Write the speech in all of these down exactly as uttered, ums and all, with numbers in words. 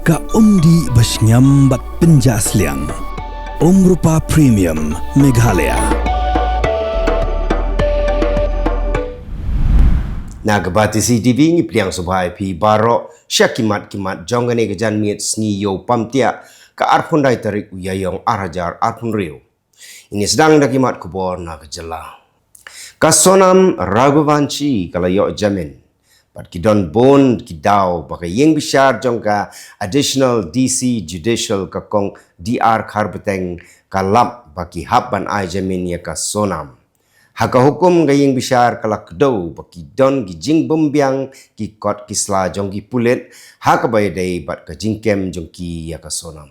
Ka umdih ba shngiam bad pynjah sliang. Umrupa Premium Meghalaya. Na ka Batesi T V ngi pdiang sngewbha ïa phi baroh sha ki mat ki mat jong kane ka janmiet sngi Ïew Pamtiah, ka arphew khyndai tarik u Ïaïong ar hajar arphew hynriew. Ngin ïa sdang da ki mat khubor na ka jylla. Ka Sonam Raghuvanshi ka la ïoh jamin. Bad ki don bun ki daw ba ka ïing bishar jong ka Additional D C Judicial, ka Kong D R Kharbeteng, ka lap ba ki hap ban ai jamin ïa ka Sonam. Ha ka hukum ka ïing bishar ka la kdew ba ki don ki jingbymbiang ki kot ki sla jong ki pulit, ha kaba ïadei bad ka jingkem jong ki ïa ka Sonam.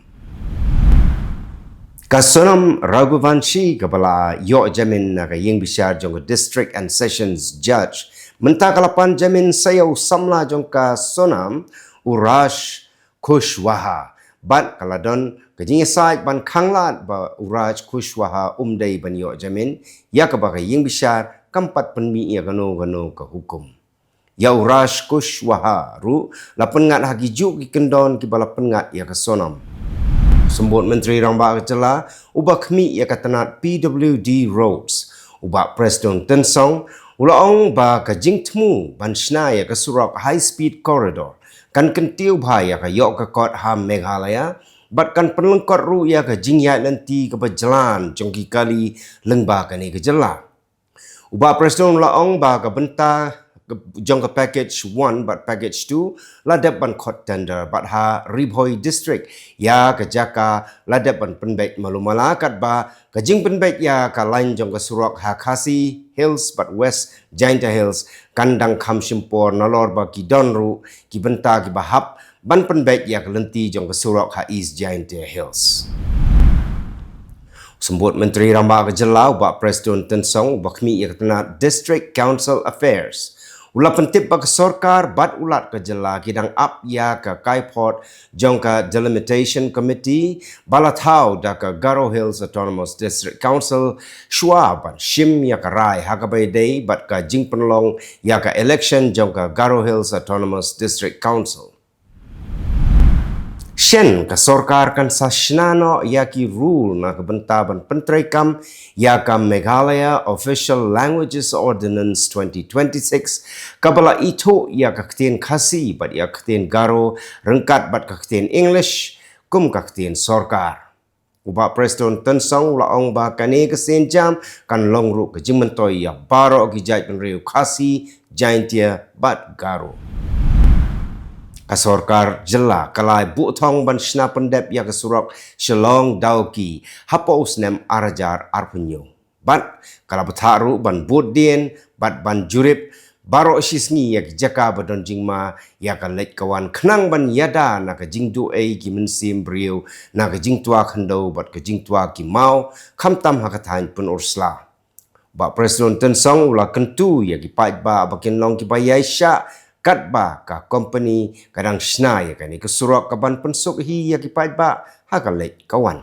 Ka Sonam Raghuvanshi kaba la ïoh jamin na ka ïing bishar jong ka District and Sessions Judge, mynta ka la pan jamin sa ïa u samla jong ka Sonam, u Raj Kushwaha. Bad ka la don ka jingïasaid ban khanglad ba u Raj Kushwaha um dei ban ïoh jamin, ïa kaba ka ïing bishar kam pat pynmih ïa kano kano ka hukum. Ïa u Raj Kushwaha ruh la pynngat ha ki juh ki kyndon kiba la pynngat ïa ka Sonam. Symbud Myntri Rangbah ka jylla, uba khmih ïa ka tnat P W D Roads, u Bah Prestone Tynsong, u la ong ba ka jingthmu ban shna ïa ka surok High Speed Corridor kan kyntiew bha ïa ka ïoh ka kot ha Meghalaya, bad kan pynlyngkot ruh ïa ka jingïaid lynti kaba jlan jong ki kali lyngba kane ka jylla. U Bah Prestone u la ong ba ka bynta jong ka package one bad package two la dep ban khot tender, bad ha Ri Bhoi District ïa ka jaka la dep ban pynbeit malu mala, katba ka jingpynbeit ïa ka lain jong ka surok ha Khasi Hills bad West Jaintia Hills kan dang kham shim por, nalor ba ki don ruh ki bynta kiba hap ban pynbeit ïa ka lynti jong ka surok ha East Jaintia Hills. Symbud Myntri Rangbah ka jylla, u Bah Prestone Tynsong, uba khmih ïa ka tnat District Council Affairs, u la pyntip ba ka sorkar bad u Lat ka jylla ki dang ap ïa ka kaiphod jong ka Delimitation Committee ba la thaw da ka Garo Hills Autonomous District Council shuwa ban shim ïa ka rai ha kaba ïadei bad ka jingpynlong ïa ka election jong ka Garo Hills Autonomous District Council. Shen ka sorkar kan sa shna noh ïa ki rule na ka bynta ban pyntreikam ïa ka Meghalaya Official Languages Ordinance twenty twenty-six, kaba la ithuh ïa ka ktien Khasi bad ïa ka ktien Garo ryngkat bad ka ktien English kum ka ktien sorkar. U Bah Prestone Tynsong u la ong ba kane ka sienjam kan long ruh ka jingmyntoi ïa baroh ki jaitbynriew Khasi, Jaintia bad Garo. Ka sorkar jylla ka la buh thong ban shna pyndep ïa ka surok Shillong Dawki hapoh u snem ar hajar arphew hynñiew. Bad ka la bthah ruh ban bud dien bad ban jurip baroh shisngi ïa ki jaka ba don jingma ïa ka leit ka wan, khnang ban ïada na ka jingduh ei ki mynsiem briew na ka jingtwa khyndew bad ka jingtwa ki maw, khamtam ha ka thaiñ Pynursla. Bah Prestone Tynsong u la kyntu ïa ki paidbah ba kin long kiba ïaishah katba ka kompani ka dang shna ïa kane ka surok kaban pynsuk hi ïa ki paidbah ha ka leit ka wan.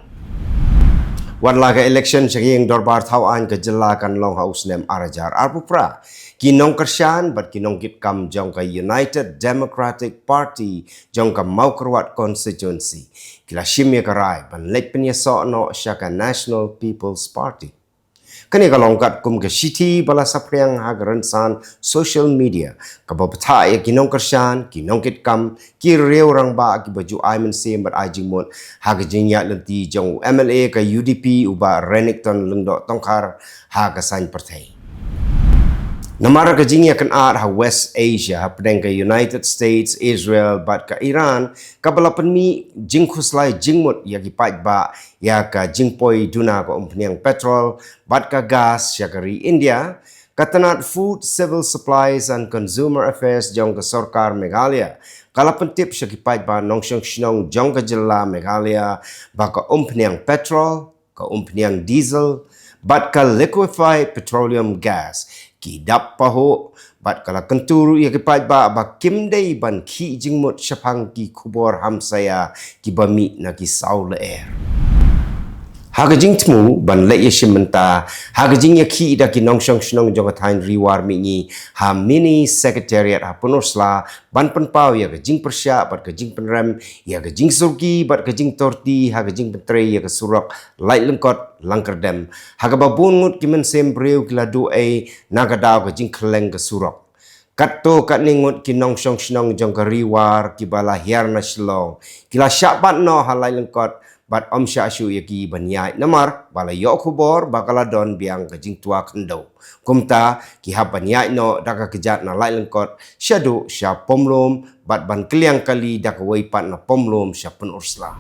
Wat la ka election sha ka ïing dorbar thaw aiñ ka jylla kan long ha u snem ar hajar arphew phra, ki nongkyrshan bad ki nongkitkam jong ka United Democratic Party jong ka Mawkyrwat Constituency ki la shim ïa ka rai ban leit pynïasoh noh sha ka National People's Party. Kane ka long katkum ka shithi ba la saphriang ha ka rynsan social media, kaba bthah ïa ki nongkyrshan, ki nongkitkam, ki riew rangbah kiba ju ai mynsiem bad ai jingmut ha ka jingïaid lynti jong u M L A ka U D P, u Bah Renikton Lyngdoh Tongkhar, ha ka saiñ pyrthei. Namar ka jingïakynad ha West Asia hapdeng ka United States, Israel bad ka Iran, kaba la pynmih jingkhuslai jingmut ïa ki paidbah ïa ka jingpoi duna ka umphniang petrol bad ka gas sha ka ri India, ka tnat Food, Civil Supplies and Consumer Affairs jong ka sorkar Meghalaya ka la pyntip sha ki paidbah nongshong shnong jong ka jylla Meghalaya ba ka umphniang petrol, ka umphniang diesel bad ka liquefied petroleum gas ki dap pahuh, bad ka la kyntu ruh ïa ki paidbah ba kim dei ban khih jingmut shaphang ki khubor hamsaïa kiba mih na ki saw lyer. Ha ka jingthmu ban leit ïashim bynta ha ka jingïakhih da ki nongshong shnong jong ka thaiñ Ri War Mihngi ha Mini Secretariat ha Pynursla ban pynpaw ïa ka jingpyrshah bad ka jingpynrem ïa ka jingsurki bad ka jingtorti ha ka jingpyntrei ïa ka surok Laitlyngkot Langkyrdem, ha kaba bun ngut ki mynsiem briew ki la duh ei na ka daw ka jingkylleng ka surok. Katto katne ngut ki nongshong shnong jong ka Ri War kiba la hiar na Shillong ki la shah bat noh ha Laitlyngkot bad ym shah shuh ïa ki ban ïaid namar ba la ïoh khubor ba ka la don biang ka jingtwa khyndew. Kumta ki hap ban ïaid noh da ka kjat na Laitlyngkot shaduh sha Pamlum bad ban kylliang kali da kawei pat na Pamlum sha Pynursla.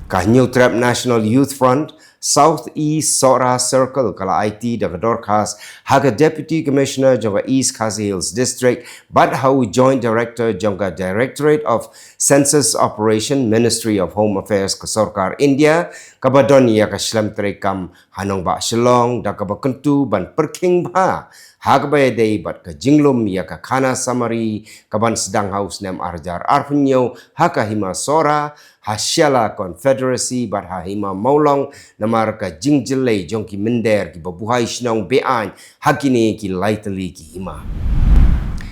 Ka Hynñiewtrep National Youth Front South East Sohra Circle ka la aiti da ka dorkhas ha ka Deputy Commissioner jong ka East Khasi Hills District bad ha u Joint Director jong ka Directorate of Census Operation, Ministry of Home Affairs ka Sorkar India, kaba don ïa ka shlem treikam ha nongbah Shillong da kaba kyntu ban pyrkhing bha ha kaba ïadei bad ka jinglum ïa ka khana samari kaban sdang ha u snem ar hajar arphew hynñiew ha ka Hima Sohra, ha Shella Confederacy bad ha Hima Mawlong namar ka jingjyllei jong ki mynder kiba buhai shnong be-aiñ ha kine ki lai tylli ki hima.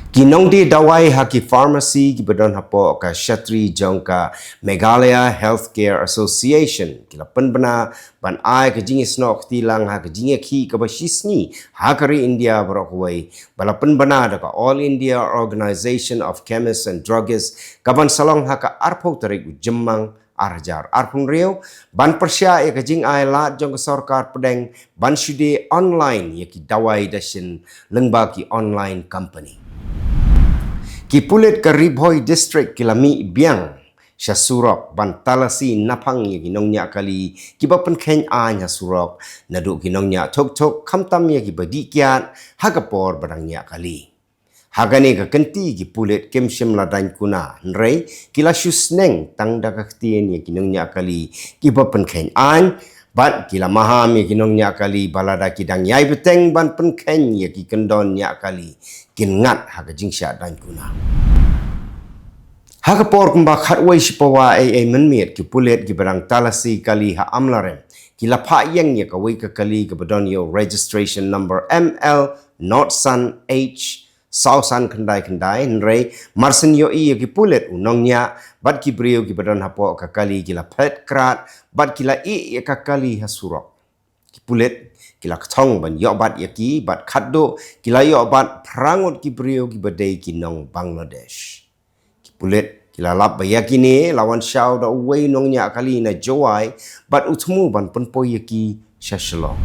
Ki nongdie dawai ha ki pharmacy kiba don hapoh ka shatri jong ka Meghalaya Healthcare Association ki la pynbna ban ai ka jingïasnoh kti lang ha ka jingïakhih kaba shisngi ha ka ri India baroh kawei ba la pynbna da ka All India Organisation of Chemists and Druggists kaban sa long ha ka arphew tarik u Jymmang ar hajar arphew hynriew ban pyrshah ïa ka jingai lad jong ka sorkar pdeng ban shu die online ïa ki dawai da shin lyngba ki online company. Ki pulit ka Ri Bhoi District ki la mih biang sha surok ban talasi naphang ïa ki nongñiah kali kiba pynkheiñ aiñ ha surok, naduh ki nongñiah thuk thuk khamtam ïa kiba dih kiad ha ka por ba dang ñiah kali. Ha kane ka kynti ki pulit kim shym la daiñ kuna hynrei ki la shu sneng tang da ka ktien ïa ki nongñiah kali kiba pynkheiñ aiñ bad ki la maham ïa ki nongñiah kali ba lada ki dang ïai bteng ban pynkheiñ ïa ki kyndon ñiah kali kin ngat ha ka jingshah daiñ kuna. Ha ka por kumba khatwei shi pawa eiei mynmiet ki pulit kiba dang talasi kali ha Amlarem ki la phah ïeng ïa kawei ka kali kaba don ïa u registration number M L not san H saw san khyndai khyndai, hynrei mar syn ïohi ïa ki pulit u nongñiah bad ki briew kiba don hapoh ka kali ki la phet krad bad ki la ïeh ïa ka kali ha surok. Ki pulit ki la kthong ban ïoh bat ïa ki bad khatduh ki la ïoh bat phra ngut ki briew kiba dei ki nong Bangladesh. Ki pulit ki la lap ba ïa kine la wan shaw da uwei u nongñiah kali na Jowai bad u thmu ban pynpoi ïa ki sha Shillong.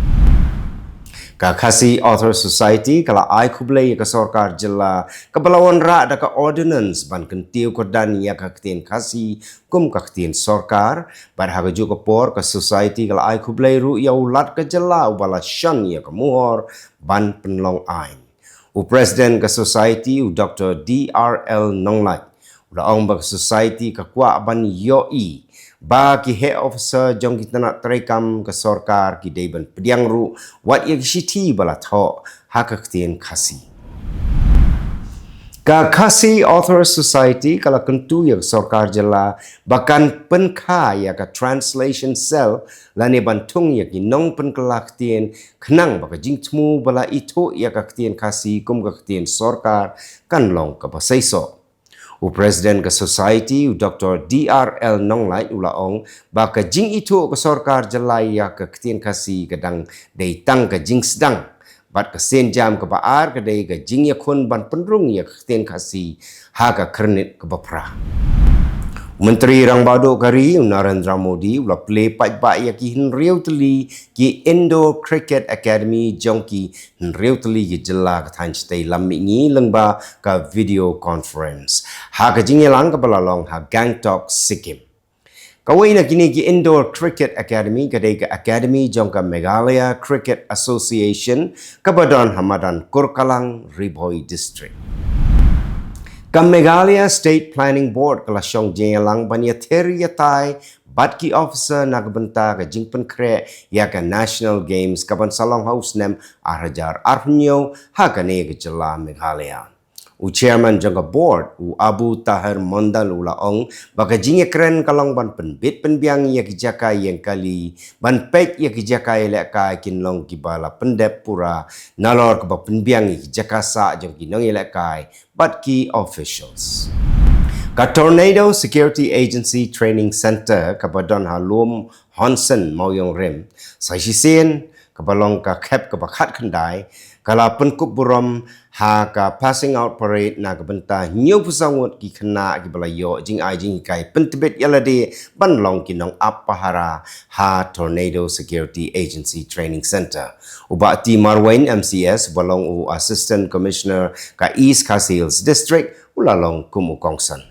Ka Khasi Author Society ka la ai khublei ïa ka sorkar jylla kaba la wanrah da ka ordinance ban kyntiew kyrdan ïa ka ktien Khasi kum ka ktien sorkar bad ha kajuh ka por ka society ka la ai khublei ruh ïa u Lat ka jylla uba la shon ïa ka muhor ban pynlong aiñ. U President ka Society u Doctor D R L Nonglait u la ong ba ka Society ka kwah ban ïohi ba ki heh officer jong ki tnat treikam ka sorkar ki dei ban pdiang ruh wat ïa ki shithi ba la thoh ha ka ktien Khasi. Ka Khasi Author Society ka la kyntu ïa ka sorkar jylla ba kan pynkha ïa ka translation cell lane ban thung ïa ki nongpynkylla ktien khnang ba ka jingthmu ba la ithuh ïa ka ktien Khasi kum ka ktien sorkar kan long kaba seisoh. U President ka Society u Doctor D R L Nonglait u la ong ba ka jingithuh ka sorkar jylla ïa ka ktien Khasi ka dang dei tang ka jingsdang bad ka sienjam kaba ar ka dei ka jingïakhun ban pynrung ïa ka ktien Khasi ha ka khyrnit kaba phra. U Myntri Rangbah Duh ka ri u Narendra Modi u la plie paidbah ïa ki hynriew tylli ki Indoor Cricket Academy jong ki hynriew tylli ki jylla ka thaiñ shatei lam mihngi lyngba ka video conference ha ka jingïalang kaba la long ha Gangtok, Sikkim. Kawei na kine ki Indoor Cricket Academy ka dei ka Academy jong ka Meghalaya Cricket Association kaba don ha madan Kurkalang, Ri Bhoi District. Ka Meghalaya State Planning Board ka la shong jingïalang ban ïathir ïatai bad ki officer na ka bynta ka jingpynkhreh ïa ka National Games kaban sa long ha u snem ar hajar arphew hynñiew ha kane ka jylla Meghalaya. U chairman jong ka board, u Abu Tahir Mondal, u la ong ba ka jingïakren ka long ban pynbit pynbiang ïa ki jaka ïeng kali, ban peit ïa ki jaka ïalehkai kin long kiba la pyndep pura, nalor kaba pynbiang ïa ki jaka sah jong ki nongïalehkai bad ki officials. Ka Tornado Security Agency Training Center kaba don ha Lum Honson, Mawïong Rim, sa shisien kaba long ka khep kaba khatkhyndai, ka la pynkup burom ha ka passing out parade na ka bynta hynñiewphew saw ngut ki khynnah kiba la ïoh jingai jinghikai pyntbit ïalade ban long ki nongap pahara ha Tornado Security Agency Training Center. U Bah T Marwein M C S, uba long u Assistant Commissioner ka East Khasi Hills District, u la long kum u kongsan.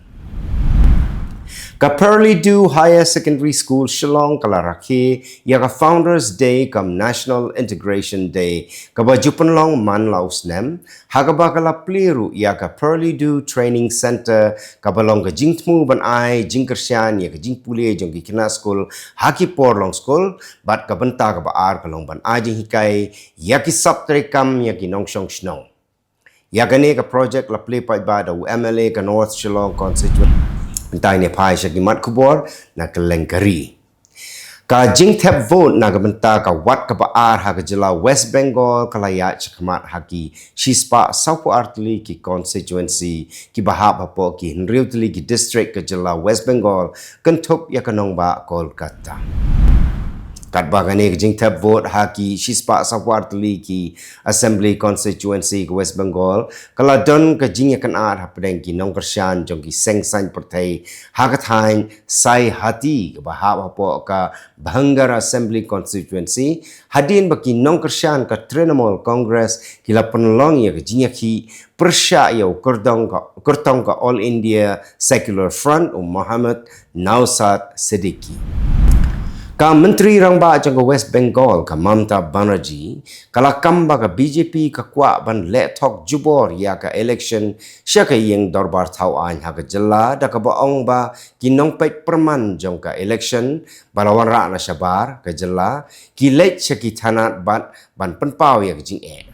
Ka Purley Dew Higher Secondary School Shillong ka la rakhe ïa ka Founders Day kum National Integration Day, kaba ju pynlong man la u snem, ha kaba ka la plie ruh ïa ka Purley Dew Training Center, kaba long ka jingthmu ban ai jingkyrshan ïa ka jingpule jong ki khynnah skul ha ki por long skul, bad ka bynta kaba ar ka long ban ai jinghikai ïa ki sap treikam ïa ki nongshong shnong. Ïa kane ka project la plie paidbah da u M L A ka North Shillong Constituency. Mynta ngin ïa phai sha ki mat khubor na kylleng ka ri. Ka jingthep vote na ka bynta ka wat kaba ar ha ka jylla West Bengal ka la ïaid shakhmat ha ki shispah sawphew ar tylli ki constituency kiba hap hapoh ki hynriew tylli ki district ka jylla West Bengal, kynthup ïa ka nongbah Kolkata. Katba kane ka jingthep vote ha ki shispah sawphew ar tylli ki Assembly Constituency ka West Bengal, ka la don ka jingïakynad hapdeng ki nongkyrshan jong ki seng saiñ pyrthei ha ka thaiñ Saihati kaba hap hapoh ka Bhangarh Assembly Constituency, hadien ba ki nongkyrshan ka Trinamool Congress ki la pynlong ïa ka jingïakhih pyrshah ïa u kyrtong ka, kyrtong ka All India Secular Front, u Mohammad Naushad Siddiqui. Ka Myntri Rangbah jong ka West Bengal, ka Mamata Banerjee, ka la kam ba ka B J P ka kwah ban leh thok jubor ïa ka election sha ka ïing dorbar thaw aiñ ha ka jylla, da kaba ong ba ki nongpeit pyrman jong ka election ba la wanrah na shabar ka jylla ki leit sha ki thanat bad ban pynpaw ïa ka jingeh.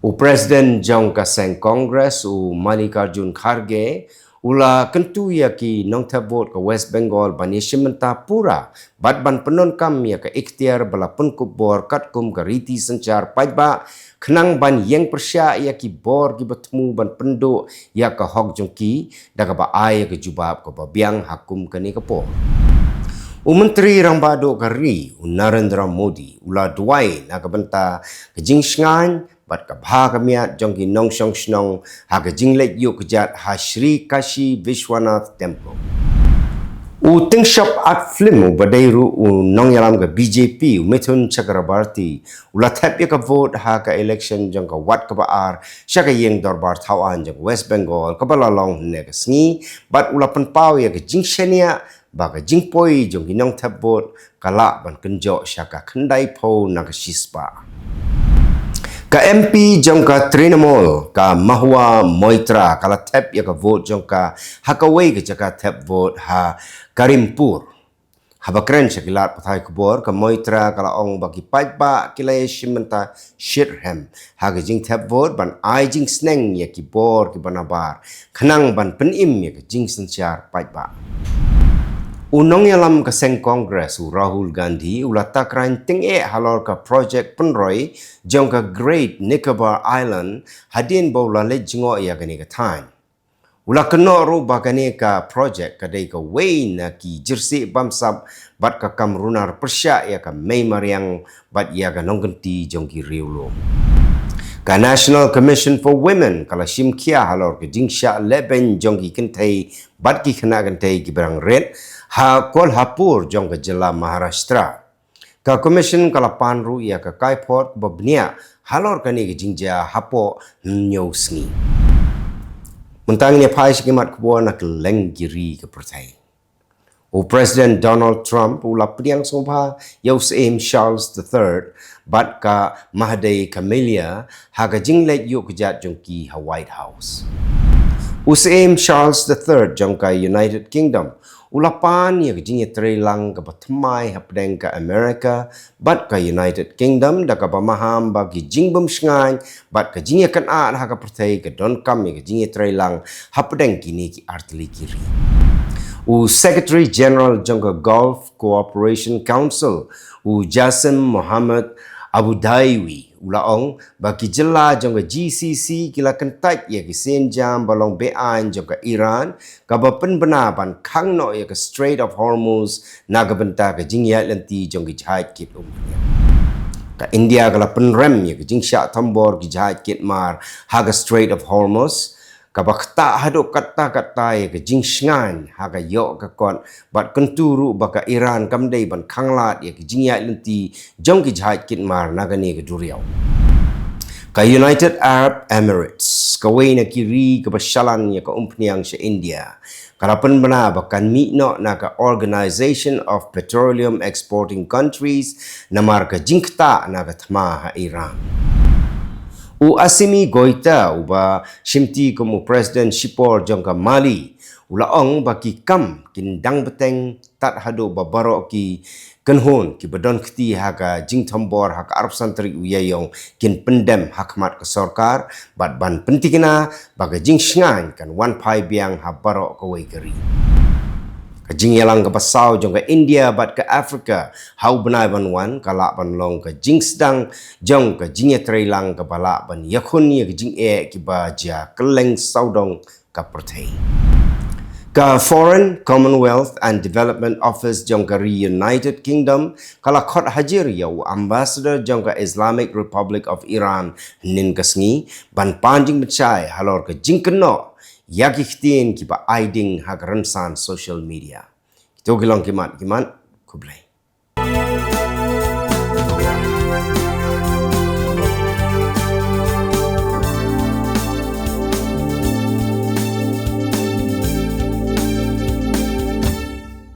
U President jong ka seng Congress, u Mallikarjun Kharge, u la kyntu ïa ki nongthep vote ka West Bengal ban ïashim bynta pura bad ban pyndonkam ïa ka ikhtiar ba la pynkup bor katkum ka riti synshar paidbah, khnang ban ïeng pyrshah ïa ki bor kiba thmu ban pynduh ïa ka hok jong ki, da kaba ai ïa ka jubab kaba biang ha kum kane ka por. U Myntri Rangbah Duh ka ri, u Narendra Modi, u la duwai na ka bynta ka jingshngaiñ bad ka bha ka miat jong ki nongshong shnong ha ka jingleit ïuh kjat ha Sri Kashi Vishwanath Temple. U tyngshop art film uba dei ruh u nongïalam ka B J P, u Mithun Chakrabarty, u la thep ïa ka vote ha ka election jong ka wat kaba ar sha ka ïing dorbar thaw aiñ jong West Bengal kaba la long hynne ka sngi, bad u la pynpaw ïa ka jingshaniah ba ka jingpoi jong ki nongthep vote ka lah ban kynjoh sha ka khyndaiphew na ka shispah. Ka M P jong ka Trinamool, ka Mahua Moitra, ka la thep ïa ka vote jong ka ha kawei ka jaka thep vote ha Karimpur. Haba kren sha ki lad pathai khubor, ka Moitra ka la ong ba ki paidbah ki la ïashim bynta shitrhem ha ka jingthep vote ban ai jingsneng ïa ki bor kiba nabar, khnang ban pynim ïa ka jingsynshar paidbah. U nongïalam ka seng Congress, u Rahul Gandhi, u la takran tyngeh halor ka project pynroi jong ka Great Nicobar Island, hadien ba u la leit jngoh ïa kane ka thaiñ. U la kynnoh ruh ba kane ka project ka dei kawei na ki jyrsieh bamsap bad ka kam runar pyrshah ïa ka mei mariang bad ïa ka nongkynti jong ki riewlum. Ka National Commission for Women ka la shim khia halor ka jingshah lehbeiñ jong ki kynthei bad ki khynnah kynthei kiba dang rit ha Kolhapur jong ka jylla Maharashtra. Ka Commission ka la pan ruh ïa ka kaiphod ba bniah halor kane ka jingjia hapoh hynñiew sngi. Mynta ngin ïa phai sha ki mat khubor na kylleng ki ri ka pyrthei. U President Donald Trump u la pdiang sngewbha ïa u Syiem Charles the third bad ka Mahadei Camilla ha ka jingleit ïuh kjat jong ki ha White House. U Syiem Charles the Third jong ka United Kingdom u la pan ïa ka jingïatreilang kaba thymmai hapdeng ka America bad ka United Kingdom, da kaba maham ba ki jingbymshngaiñ bad ka jingïakynad ha ka pyrthei ka donkam ïa ka jingïatreilang hapdeng kine ki artylli ki ri. U Secretary General jong ka Gulf Cooperation Council, u Jassim Mohammed Abu Daiwi, u la ong ba ki jylla jong ka G C C ki la kyntait ïa ki sienjam ba long be-aiñ jong ka Iran, kaba pynbna ban khang noh ïa ka Strait of Hormuz na ka bynta ka jingïaid lynti jong ki jahaj kit umphniang. Ka India ka la pynrem ïa ka jingshah thombor ki jahaj kit mar ha ka Strait of Hormuz, kaba ktah haduh katta katta ïa ka jingshngaiñ ha ka ïoh ka kot, bad kyntu ruh ba ka Iran kam dei ban khanglad ïa ka jingïaid lynti jong ki jahaj kit mar na kane ka duriaw. Ka United Arab Emirates, kawei na ki ri kaba shalan ïa ka umphniang sha India, ka la pynbna ba kan mih noh na ka Organization of Petroleum Exporting Countries namar ka jingktah na ka thma ha Iran. U Assimi Goïta, uba shimti kum u president shipor jong ka Mali, u la ong ba ki kam kin dang bteng tad haduh ba baroh ki kynhun kiba don kti ha ka jingthombor ha ka arphew san tarik u Ïaïong kin pyndem ha khmat ka sorkar, bad ban pyntikna ba ka jingshngaiñ kan wan phai biang ha baroh kawei ka ri. Ka jingïalang kaba saw jong ka India bad ka Africa ha u bnai ban wan ka lah ban long ka jingsdang jong ka jingïatreilang kaba lah ban ïakhun ïa ka jingeh kiba jia kylleng sawdong ka pyrthei. Ka Foreign, Commonwealth and Development Office jong ka ri United Kingdom ka la khot hajir ïa u Ambassador jong ka Islamic Republic of Iran hynnin ka sngi ban pan jingpynshai halor ka jingkynnoh ïa ki ktien kiba ai ding ha ka rynsan social media. Kito ki long ki mat ki mat. Khublei.